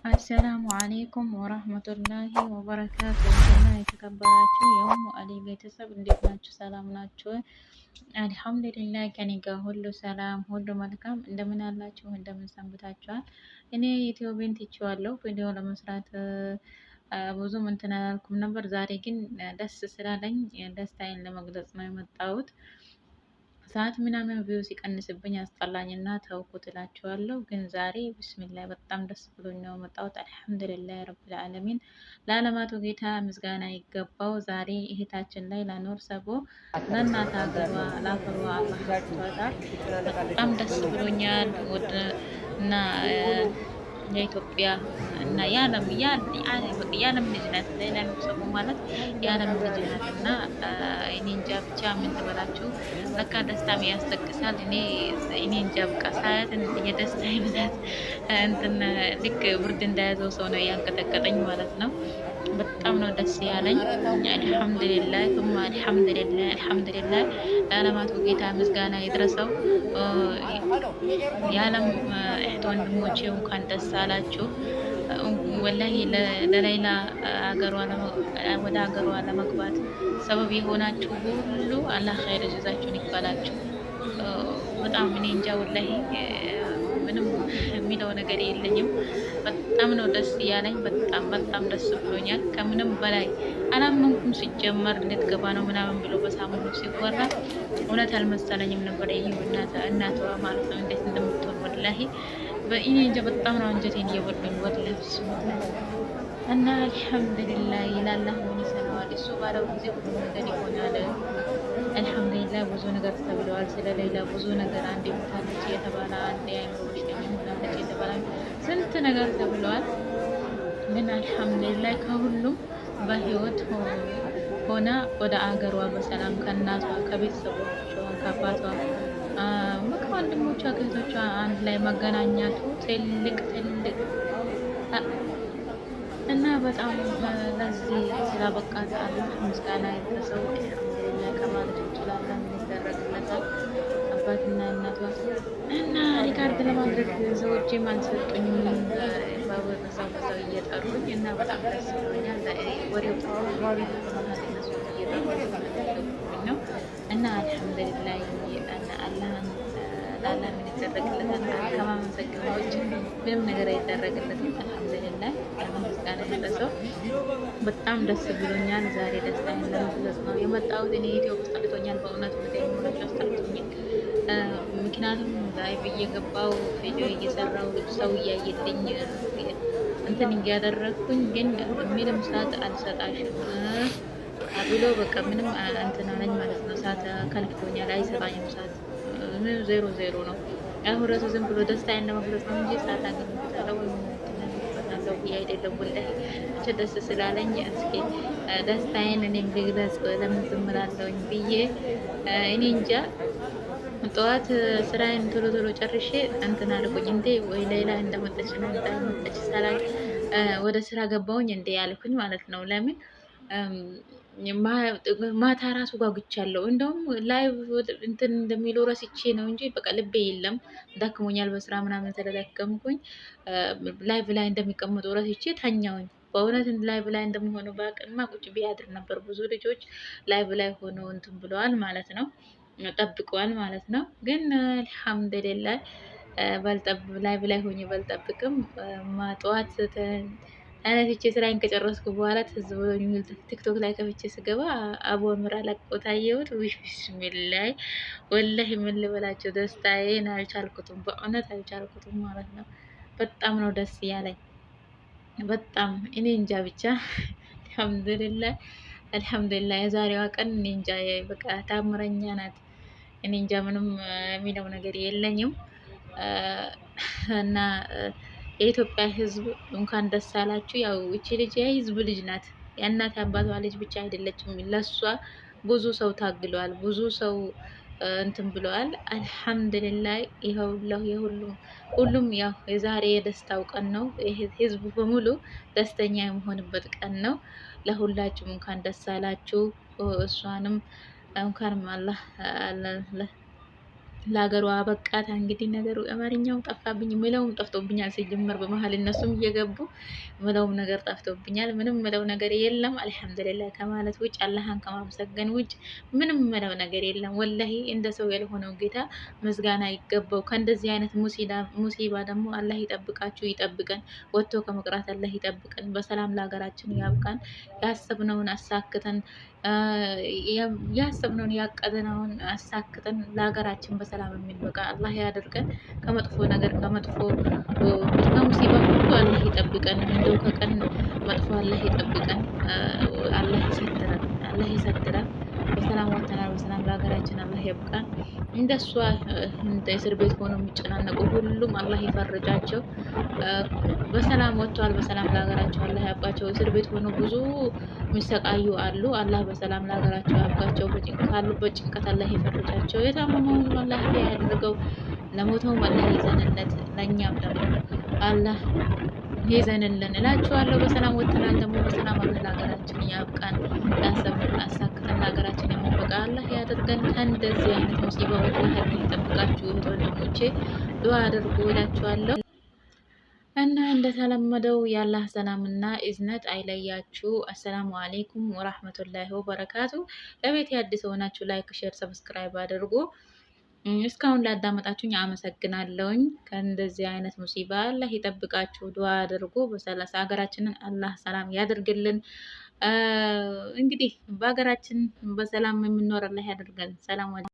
السلام عليكم ورحمة الله وبركاته። እና የተከበራችሁ የኡሙ አሊ ቤተሰብ እንዴት ናችሁ? ሰላም ናችሁ? الحمد لله ከኔ ጋር ሁሉ ሰላም፣ ሁሉ መልካም። እንደምን አላችሁ? እንደምን ሰንብታችኋል? እኔ ዩቲዩብን ትቼዋለሁ። ቪዲዮ ለመስራት ብዙም እንትን አላልኩም ነበር። ዛሬ ግን ደስ ስላለኝ ደስታዬን ለመግለጽ ነው የመጣሁት። ሰዓት ምናምን view ሲቀንስብኝ አስጠላኝና ተውኩት እላችኋለሁ። ግን ዛሬ بسم الله በጣም ደስ ብሎኝ ነው የመጣሁት። الحمد لله رب العالمين፣ ለዓለማቱ ጌታ ምስጋና ይገባው። ዛሬ እህታችን ሌይላ ኑር ሰቦ ለእናት ሀገሯ ለአፈሯ አላህ አብቅቷታል። በጣም ደስ ብሎኛል እና የኢትዮጵያ እና የዓለም የዓለም ልጅ ናት። ሌይላ ኑር ሰቦ ማለት የዓለም ልጅ ናት እና እኔ እንጃ ብቻ ምን ልበላችሁ፣ ለካ ደስታም ያስለቅሳል። እኔ እንጃ በቃ ሳያት የደስታ ብዛት እንትን ልክ ብርድ እንደያዘው ሰው ነው ያንቀጠቀጠኝ ማለት ነው። በጣም ነው ደስ ያለኝ። الحمد لله ثم الحمد لله الحمد لله፣ ለዓለማቱ ጌታ ምስጋና ይድረሰው። የዓለም እህት ወንድሞቼ እንኳን ደስ አላችሁ። والله ለሌይላ ወደ ሀገሯ ለመግባት ሰበብ የሆናችሁ ሁሉ አላህ ኸይር ጀዛችሁን ይክፈላችሁ። በጣም እኔ እንጃ والله ምንም የሚለው ነገር የለኝም። በጣም ነው ደስ እያለኝ፣ በጣም በጣም ደስ ብሎኛል። ከምንም በላይ አላመንኩም። ሲጀመር ልትገባ ነው ምናምን ብሎ በሳምኑ ሲወራ እውነት አልመሰለኝም ነበር። ይህ እናቷ ማለት ነው እንዴት እንደምትሆን والله በእኔ እንጃ በጣም ነው አንጀቴን እየበሉኝ والله እና الحمد لله ይላል። ምን ይሰራዋል እሱ ባለው ጊዜ ሁሉም ነገር ይሆናል። الحمد لله ብዙ ነገር ተብለዋል። ስለ ሌይላ ብዙ ነገር አንዴ ሞታለች እየተባለ፣ አንዴ አይምሮ በሽተኛ ሆናለች እየተባለ ስንት ነገር ተብለዋል። ግን الحمد لله ከሁሉም በህይወት ሆና ወደ አገሯ በሰላም ከእናቷ፣ ከቤተሰቦቿ፣ ከአባቷ፣ ከወንድሞቿ፣ ከእህቶቿ አንድ ላይ መገናኛቱ ትልቅ ትልቅ እና በጣም ለዚህ ስላበቃት አላህ ምስጋና ይድረሰው። الحمد لله ከማለት ውጭ ላላ ምን ይደረግለታል? አባትና እናቷ እና record ለማድረግ ሰዎችም አልሰጡኝም። በዛው በዛው እየጠሩኝ እና በጣም ደስ ብሎኛል። ወሬው በመሀል እነሱ እየጠሩኝ ነው እና الحمد لله አላህን ለአላህ ምን ይደረግለታል? ከማመሰገን ውጭ ምንም ነገር አይደረግለትም። الحمد لله ምስጋና ይድረሰው። በጣም ደስ ብሎኛል። ዛሬ ደስታዬን ለመግለጽ ነው የመጣሁት። እኔ ኢትዮ አስጠልቶኛል፣ በእውነት ሆናቸው አስጠልቶኛል። ምክንያቱም live እየገባው ቪዲዮ እየሰራው ሰው እያየልኝ እንትን እያደረግኩኝ ግን ምንም ሰዓት አልሰጣሽም ብሎ በቃ ምንም እንትን አለኝ ማለት ነው። ሰዓት ከልክሎኛል፣ አይሰጣኝም ሰዓት ምንም ዜሮ ዜሮ ነው። አሁን ራሱ ዝም ብሎ ደስታዬን ለመግለጽ ነው እንጂ ሰዓት አገኝበታለሁ ወይም አገኝበታለሁ ብዬ አይደለም። والله ብቻ ደስ ስላለኝ እስኪ ደስታዬን እኔም ልግለጽ ለምን ዝም እላለሁኝ ብዬ እኔ እንጃ። ጠዋት ስራዬን ቶሎ ቶሎ ጨርሼ እንትን አልኩኝ እንዴ ወይ ሌላ እንደመጣች ነው እንዳልመጣች ሳላይ ወደ ስራ ገባሁኝ እንዴ ያልኩኝ ማለት ነው። ለምን ማታ ራሱ ጓጉቻለሁ። እንደውም live እንትን እንደሚሉ ረስቼ ነው እንጂ በቃ ልቤ የለም ደክሞኛል፣ በስራ ምናምን ስለደከምኩኝ live ላይ እንደሚቀመጡ ረስቼ ተኛውኝ። በእውነት live ላይ እንደሚሆኑ ባቅማ ቁጭ ብዬ አድር ነበር። ብዙ ልጆች live ላይ ሆነው እንትን ብለዋል ማለት ነው፣ ጠብቀዋል ማለት ነው። ግን الحمد لله live ላይ ሆኜ ባልጠብቅም ጠዋት ተነስቼ ስራዬን ከጨረስኩ በኋላ ትዝ ብሎኝ ቲክቶክ ላይ ከፍቼ ስገባ አቡ አምራ ለቆ ታየሁት። ውይ بسم الله والله ምን ልበላቸው ደስታዬን አልቻልኩትም፣ በእውነት አልቻልኩትም ማለት ነው። በጣም ነው ደስ ያለኝ። በጣም እኔ እንጃ ብቻ الحمد لله الحمد لله። የዛሬዋ ቀን እኔ እንጃ በቃ ታምረኛ ናት። እኔ እንጃ ምንም የሚለው ነገር የለኝም እና የኢትዮጵያ ሕዝብ እንኳን ደስ አላችሁ። ያው እቺ ልጅ የሕዝብ ልጅ ናት። የእናት አባቷ ልጅ ብቻ አይደለችም። ለሷ ብዙ ሰው ታግለዋል፣ ብዙ ሰው እንትን ብለዋል። الحمد لله ይኸው የሁሉም ሁሉም ያው የዛሬ የደስታው ቀን ነው። ህዝቡ በሙሉ ደስተኛ የመሆንበት ቀን ነው። ለሁላችሁም እንኳን ደስ አላችሁ። እሷንም እንኳንም አላህ ለሀገሯ አበቃት። እንግዲህ ነገሩ አማርኛው ጠፋብኝ፣ ምለውም ጠፍቶብኛል። ሲጀመር በመሀል እነሱም እየገቡ ምለውም ነገር ጠፍቶብኛል። ምንም ምለው ነገር የለም። አልሐምዱሊላህ ከማለት ውጭ፣ አላህን ከማመሰገን ውጭ ምንም ምለው ነገር የለም። ወላሂ እንደ ሰው ያልሆነው ጌታ ምስጋና ይገባው። ከእንደዚህ አይነት ሙሲባ ደግሞ አላህ ይጠብቃችሁ፣ ይጠብቀን። ወጥቶ ከመቅራት አላህ ይጠብቀን። በሰላም ለሀገራችን ያብቃን። ያሰብነውን አሳክተን፣ ያሰብነውን ያቀድነውን አሳክተን ለሀገራችን በሰላም የሚንበቃ አላህ ያድርገን። ከመጥፎ ነገር፣ ከመጥፎ ከሙሲባ ሁሉ አላህ ይጠብቀን። እንደው ከቀን መጥፎ አላህ ይጠብቀን። አላህ ይሰትረን፣ አላህ ይሰትረን። በሰላም ወጥተናል። በሰላም ለሀገራችን አላህ ያብቃን። እንደሷ እንደ እስር ቤት ሆኖ የሚጨናነቁ ሁሉም አላህ ይፈርጃቸው። በሰላም ወጥተዋል። በሰላም ለሀገራቸው አላህ ያብቃቸው። እስር ቤት ሆኖ ብዙ የሚሰቃዩ አሉ። አላህ በሰላም ለሀገራቸው ያብቃቸው። ካሉበት ጭንቀት አላህ ይፈርጃቸው። የታመመውንም አላህ ያድርገው። ለሞተውም አላህ ይዘንለት። ለእኛም ደግሞ አላህ ይዘንልን እላችኋለሁ። በሰላም ወጥተናል። ደግሞ በሰላም አላህ ለሀገራችን ያብቃን። ያሰብነውን አሳክተን ለሀገራችን የምንበቃ አላህ ያደርገን። ከእንደዚህ አይነት ሙሲባ ወላሂ አላህ ይጠብቃችሁ እህት ወንድሞቼ፣ ዱዓ አድርጉ እላችኋለሁ። እና እንደተለመደው የአላህ ሰላምና እዝነት አይለያችሁ። አሰላሙ አሌይኩም ወራህመቱላሂ ወበረካቱ። ለቤት አዲስ የሆናችሁ like፣ share፣ subscribe አድርጉ። እስካሁን ላዳመጣችሁኝ አመሰግናለሁኝ። ከእንደዚህ አይነት ሙሲባ አላህ ይጠብቃችሁ። ዱዓ አድርጉ። በሰላሳ ሀገራችንን አላህ ሰላም ያድርግልን። እንግዲህ በሀገራችን በሰላም የምንኖር አላህ ያድርገን። ሰላም።